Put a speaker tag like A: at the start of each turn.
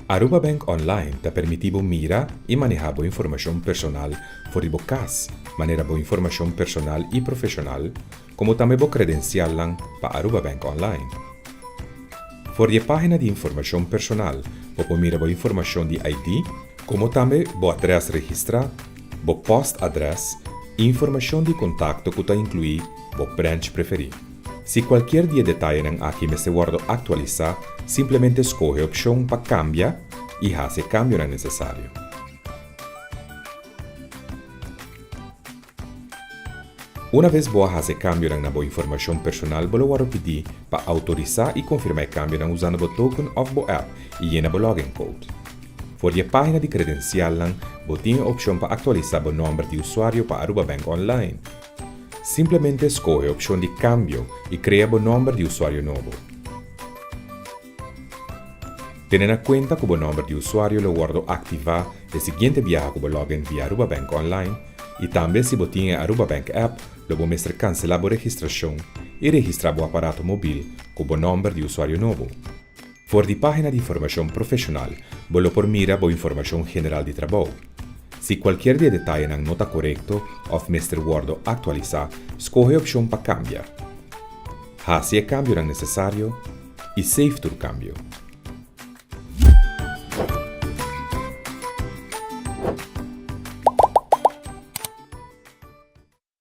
A: Aruba Bank Online ta permiti bo mira y maneha bo informacion personal for di bo cas, manera bo informacion personal y profesional, como tambe bo credencialnan pa Aruba Bank Online. For di e pagina di informacion personal bo por mira bo informacion di ID, como tambe bo adres registra, bo postadres y informacion di contacto cu ta inclui bo branch preferi. Si cualkier di e detayenan aki mester wordo actualisa, simplemente scoge opcion pa cambia y haci e cambionan necesario. Una vez bo a haci e cambionan na bo informacion personal bo lo wordo pidi pa autorisa y confirma e cambionan usando bo token of bo app y yena bo login code. For di e pagina di credencialnan bo tin e opcion pa actualisa bo nomber di usuario pa Aruba Bank Online. Simplemente skohe opshon di kambio i krea bo nòmber di usuario nobo. Tene na kuenta ku bo nòmber di usuario lo wòrdu aktivá e siguiente biaha ku bo login via Aruba Bank Online i tambe si bo tin e Aruba Bank app lo bo mester kanselá bo registrashon i registrá bo aparato mobil ku bo nòmber di usuario nobo. For di página di informashon profeshonal bo lo por mira bo informashon general di trabou. Si kualkier di e detayenan no ta korekto òf mester wòrdu aktualisá, skohe e opshon pa kambia. Hasi e kambionan nesesario i save tur kambio.